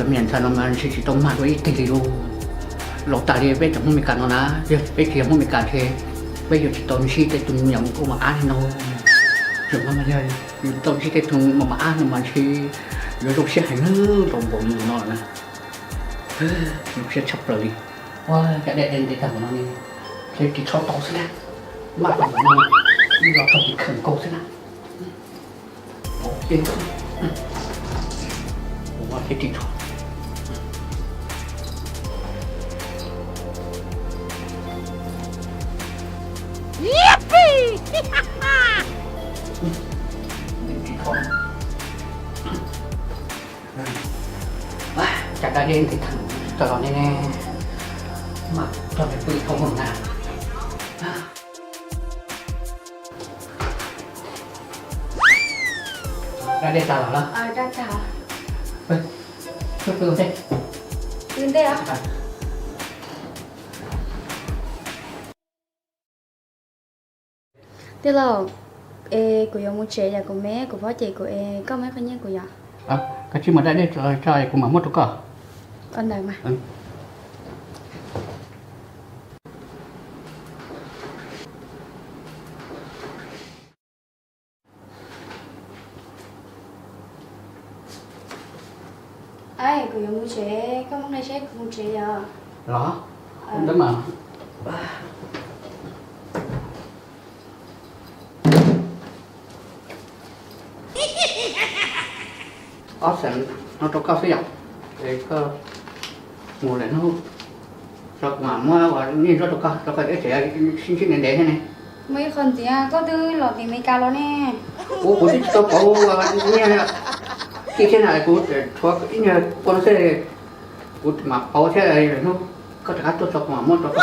Me nyuam ntxhais no mas ntshe tsis tau mag dua ib teg li lauj. Laus tas li peb cov Hmoob Meskas no na, yog peb tsis yog Hmoob Meskas ces peb yuav tsis tau ntsib tej tus me nyuam nkauj mos ab li no. Tseem mas yog yus tau ntsib tej tus mos mos ab no mas ntshe yuav zoo siab heev npaum npaum li no na. Zoo siab tshaj plaws li. Ua cas dej dej ntev tag npaum no ne, thiab ris tsho tau xwb na. Maj tau npaum no, ib los txog ris khawm nkaus xwb na. Ua thiab ris tsho. Cas da dej ntev tag npaum no tso los ne ne, mas txog pw tau mus na. Da dej tas los lawm. Pw ua ntej. Pw ua ntej os. Tij laug, es kuv yuav mus tsev, yog kuv me kuv phob cem kuv es koj muab qhov nyiaj kuv yom. Koj tsis muab da dej tso es kuv mam muab rau koj. Ntawd mas. Kuv yuav mus tsev, koj muab nqe seb kuv mus tsev yom. Los, ntawd mas. Ob xees no rau koj xwb yom. Es koj mus lawm hnub, tso kuv mam muab ua nyiaj nruab rau koj, rau koj ib tsev sib ntsib ntev ntev thiab ne. Muaj ib qho ntxiv, koj twb los tim Amelikas los ne. Ua kuv twb tsis tau pauv nyiaj li. Cia thiab na, kuv tshuav ib nyuag pua no xwb, kuv mam pauv thiab, hnub koj rov qab tuaj tso kuv mam muab rau koj.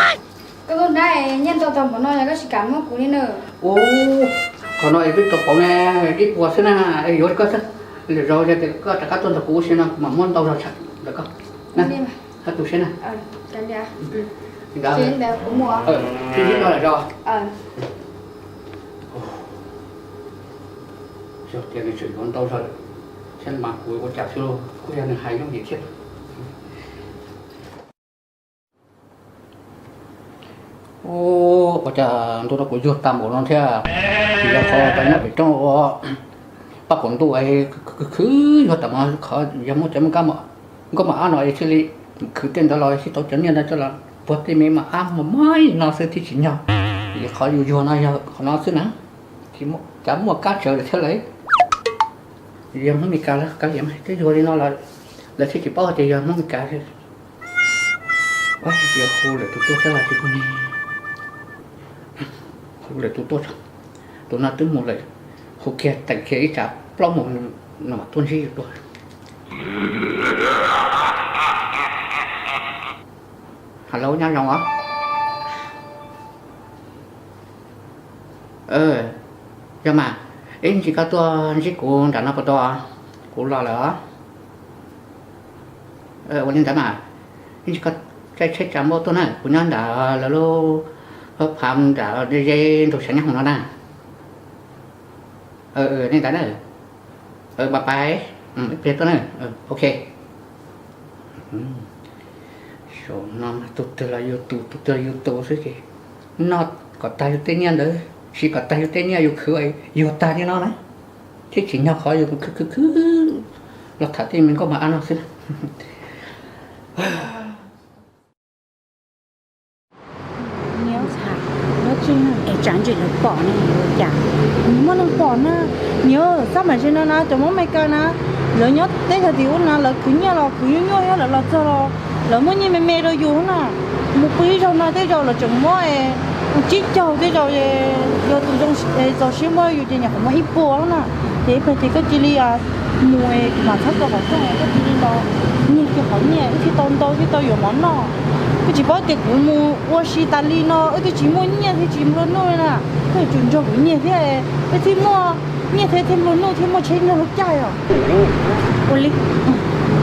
Koj tuaj nrab nyiaj ntau tau npaum no yog koj tsis kam muab kuv li na. Ua, qhov no es twb tau pauv ne, ib puas xwb na, yuav rau koj xwb. Lwm zaus yog tias koj rov qab tuaj ntawm kuv ua si no kuv mam muab ntau zog tshaj ntawm koj. Hab tu siab na. Sib ntsib dua lwm zaus. Yog tias nws tseem yuav ntau zog lawm thiab mas kuv ua cas xwb, kuj yog nws hais yooj yim thiab. Ua cas ntu no kuv yuag tag npaum no thiab, tsis yog qhov tau nyob pem roob ua paj qaum ntuj khwv khwv yuag tas mas qhov yog muaj cov nkauj mos ab no es thiaj li khwv tej ntawd los thiaj tau cov nyiaj ntawd coj los puag tej me mos ab mos mos no xwb thiaj tsim nyog. Qhov yus yuag no yog qhov no xwb na, tsis muaj kab tsawv lawm thiab lawm. Yog Hmoob Meskas lawv kav liam twb yuag li no lawm, lawv thiaj tsis paub hais tias yog Hmoob Meskas. Ua, hu lawm tus tuaj txog los tsis hu ne, hu lawm tus tuaj txog, tus no twb mus lawm, hu kiag teem kiag ib tsam plaub moos no mam tuaj ntsib yus dua. Hello, nyob zoo os. Yog mas, ib ntsis koj tuaj ntsib kuv nram no puas tau? Kuv los lawm os. Ua li ntawd mas, ib ntsis koj caij tsheb tsa npauj tuaj na, kuv nyob nram lawv lub phav nram ze nraug xeev nyob hauv no na. Li ntawd na, bye bye, ib pliag tuaj na, ok. Saum no mas tus twg los yus tus, tus twg los yus tus xwb ces noj kom tag yus tej nyiaj ntawd, siv kom tag yus tej nyiaj yus khwv yuag tag li no na, thiaj tsim nyog qhov yus khwv khwv khwv los tham tej me nkauj mos ab no xwb na. Nyob tsev, es tsam ntsis lawv pom ne ua cas? Muaj neeg pom na. Nyob txaj mam ze no na, cov Hmoob Meskas na, lawv nyob teb chaws tim ub na, lawv khwv nyiaj los khwv nyuaj nyuaj thiab, lawv los txog los lawv muaj nyiaj me me rau yus na. Mus pw ib zaug no tej zaum lawv tseem muab tsib caug, tej zaum yog tus zoo txaus siab muab yus ces nyuam qhuav muab ib puas na. Ces ib pliag ces koj cia li mus, kuv mam txhob tua qhov rooj, koj cia li los nyiag kiag qhov nyiaj wb thiaj tau ntau thiaj tau yuav mov noj. Koj tsis paub tias kuv mus ua si tas li no wb twb tsis muaj nyiaj thiab tsis nplua nuj li na. Koj yuav tsum nrog kuv nyiag thiab, wb thiaj muaj nyiaj thiab thiaj nplua nuj thiab muaj tsheb nrog lub caij os. Ua li,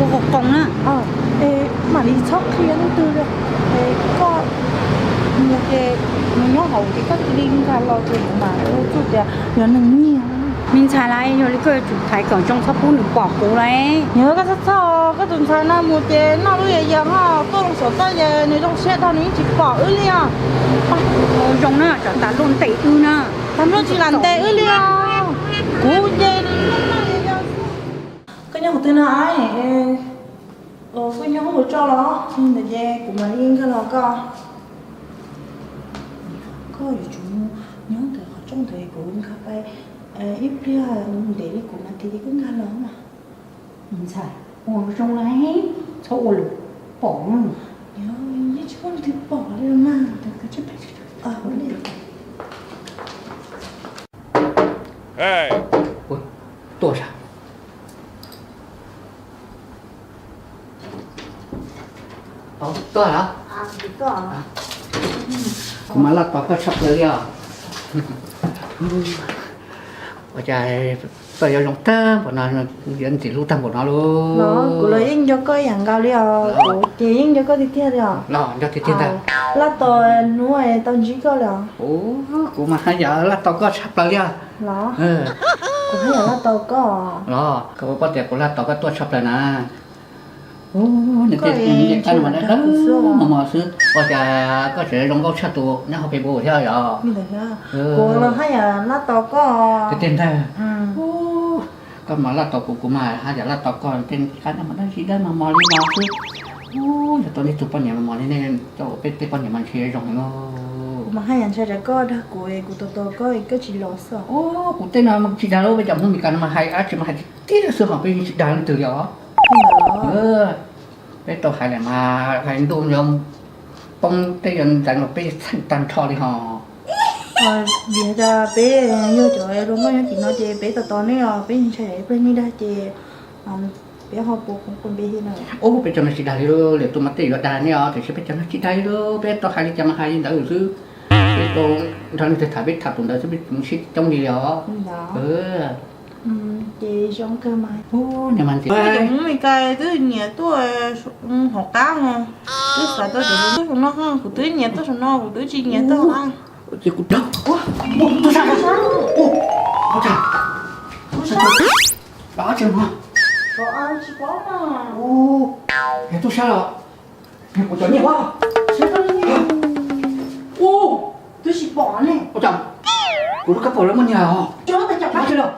ua qoos qoos na. Mam li txhob qhia leej twg li. Koj mus ces mus nyob hauv ces koj cia li nkag los ces kuv mam txuj tias yog neeg nyiag. Me ntxhais lauj, yog li koj yuav tsum thaiv kom zoo txhob pub nws pom kuv lauj. Yog koj txhob txhob, koj tus ntxhais no mus ces noj lub yas yas ho tuaj loo saum toj ces nws zoo siab dhau nws yeej tsis pom wb li os. Zoo na, tsam tas luaj ntes wb na. Tas luaj tsis lam ntes wb li os. Kuv ces koj nyob qhov twg no? Koj nyob hauv tso los ntawm ces kuv mam li nkag los koj. Koj yuav tsum nyob ntawm qhov rooj ntawd kuv nkag pais ib pliag ntev li kuv nas this ces koj nkag los mas. Ntxhais, ua zoo lauj, txhob ua lus pom. Yeej tsis muaj leej twg pom li mas. Tuaj sas. Tuaj los? Kuv mas laj tos koj tshaj plaws li os. Ua cas koj yuav zoo tag npaum no, yuav ntxim hlub tag npaum no lauj? Kuv los yeej nco koj ib yam nkaus li os, kuv ces yeej nco koj tiag tiag li os. Los nco tiag tiag ntag. Laj tos hnub tau ntsib koj li os. Kuv mas haj yam laj tos koj tshaj plaws li os. Los, kuv haj yam laj tos koj. Los koj paub tias kuv laj tos koj tuaj tshaj plaws na. Nws tej qab no mas dawb dawb mos mos xwb, ua cas koj tseem zoo nkauj tshaj tus nyob hauv Facebook thiab yom? Kuv los haj yam laj tos koj tiag tiag ntag. Koj mas laj tos kuv, kuv mas haj yam laj tos koj, tej qab no mas dawb zis dawb mos mos li no xwb. Yog tau nej tus poj niam mos mos li nej coj peb tej poj niam mas ntshe zoo heev lauj. Kuv mas haj yam ntshai tsam koj dag kuv, kuv tos tos koj koj tsis los xwb. Kuv tej no mas tsis dag lauj, peb cov Hmoob Meskas no mas hais dab tsi mas hais tiag tiag xwb ho peb yeej tsis dag leej twg li os. Peb tau hais lawm mas hais ntuj yuav poob teb yuav ntxeev los peb txheej tag nrho li ho. Vim hais tias peb yog cov zoo nkauj nyob tim no ces peb tos tos nej os, peb ntshai ib pliag nej dag ces peb ho puas poob npe thiab na. Ub, peb cov no tsis dag li lauj, lwm tus mas tej yuav dag nej os, tiam sis peb cov no tsis dag li lauj, peb tau hais li cas mas hais li ntawd xwb. Peb tau nrog leej twg tham peb tham tus ntawd xwb, peb tsis sib coob li os. Ces zoo kawg mas. Ub, niam mas ntxim. Cov Hmoob Meskas twb nyiam tuaj hauv qab, twb xav tau cov no, kuv twb nyiam tuaj saum no, kuv twb tsis nyiam tuaj hauv qab. Ces kuv dawb, ua, ua, ua, ua, ua, los tsis pom, yog tuaj sab los, kuv cov nyiaj ua, ua, twb tsis pom ne, ua cas kuv lub kab paus lawv muaj nyiaj os, tsis los, tuaj sab paus lawm.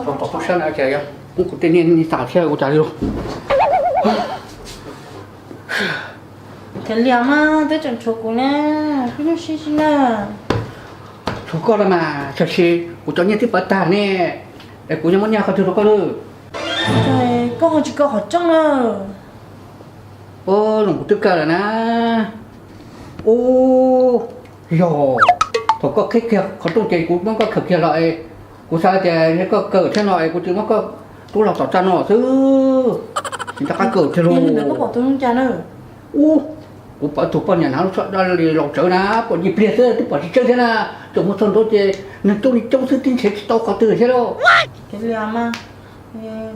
Tau pom tub sab na ces muab kuv tej niag niag tas thiab ua cas li. Kav liam mas twb tseem tshuav kuv na, koj nyuaj siab tsi na. Tshuav koj los mas, tiam sis kuv cov nyiaj twb pawv tag ne, es kuv yuav muab nyiaj qhov twg rau koj lawm? Koj ho tsis kaw qhov rooj na. Ub, zoo kuv twb kaw lawm na. Ub, yog thaum koj qhib kiag qhov rooj ces kuv muab koj khawm kiag los es kuv xav tias yog koj kaw thiab no es kuv tsis muab koj rub los tom txaj no xwb. Tsis nco qab kaw thiab lauj. Ub, kuv pom tus poj niam hnav lub tsho daj li laus tsawv na, pom ib pliag xwb twb pom tsis tsawg thiab na. Tseem muaj txog nraud ces neeg coob li coob xwb, tib ntshe tsis tau qhov twg thiab lauj. Twb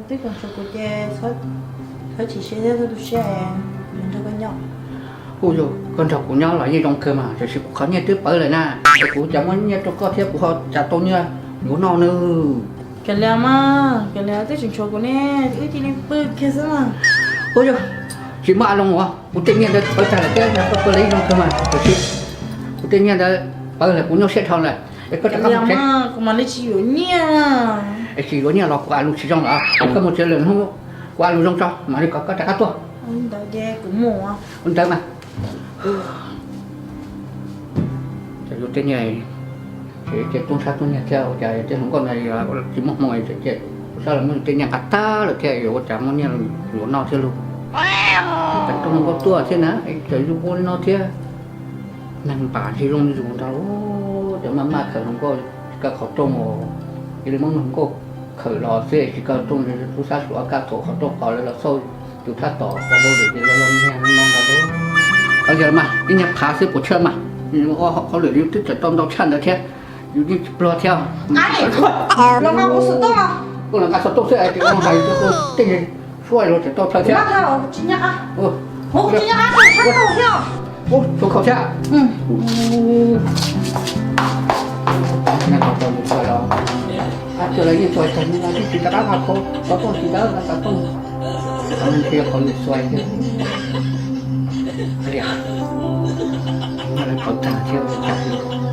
tseem tshuav kuv ces txhob chim siab thiab txhob tu siab, kuv nrog koj nyob. Ub, yog koj nrog kuv nyob los yeej zoo kawg mas, tiam sis kuv qhov nyiaj twb pawv lawm na, es kuv cas muab nyiaj rau koj thiab kuv ho cas tau nyiaj yuav noj nawb. Kav liam mas, kav liam, twb tseem tshuav kuv ne, wb cia li pw kiag xwb mas. Ub, yog tsis muaj a loo uas kuv tej nyiaj ntawd pawv tag lawm thiab, koj pw los yeej zoo kawg mas, tiam sis kuv tej nyiaj ntawd pawv lawm kuv nyuaj siab dhau lawm. Es koj rov qab mus tsev. Kuv mam li tsis yuav nyiaj. Es tsis yuav nyiaj los kuv a lus tsis zoo lawm, koj mus tsev lawm hnub kuv a lus zoo tso mam li kom koj rov qab tuaj. Ua ntawd mas. Ces yus tej nyiaj, ces tuaj sab tuaj nyiaj thiab ua cas tej hluas nkauj no tsis muaj hmoo, ces tuaj sab los muab yus tej nyiaj nqa tag lawm thiab, ua cas muaj nyiaj yuav noj thiab lauj. Ces tuaj hluas nkauj tuaj thiab na, ces yus ua li no thiab. Neeg npam ntshe zoo li yus ntag, ces maj maj khawm hluas nkauj, tsis kaw qhov rooj, cia li muab hluas nkauj khawm los xwb, tsis kaw rooj, tub sab suav kaj thaum qhov rooj qhov lawv los xauj yus thaj tom qhov hauj lwm ces lawv los nyiag no ntag lauj. Qhov yog mas ib nyuag phav xwb puas tsawg mas, ua hauj lwm yus twb tseem tau ntau tshaj ntawd thiab, yus yeej tsis pluag thiab. Los nqa xov tooj xwb es ua hais tej suab los tseem tau chaw thiab. Ub, tsuav khaum thiab. Nyob tau tau lus tsuag los, ab, tsuag los yeej tsuag tag li no, twb tsis rov qab nqa khau, tov tooj tsis dawb los tov tooj. Qhov no ntshe yog qhov lus tsuag thiab. Ua li, muab lawv pauv tag thiab ua cas li.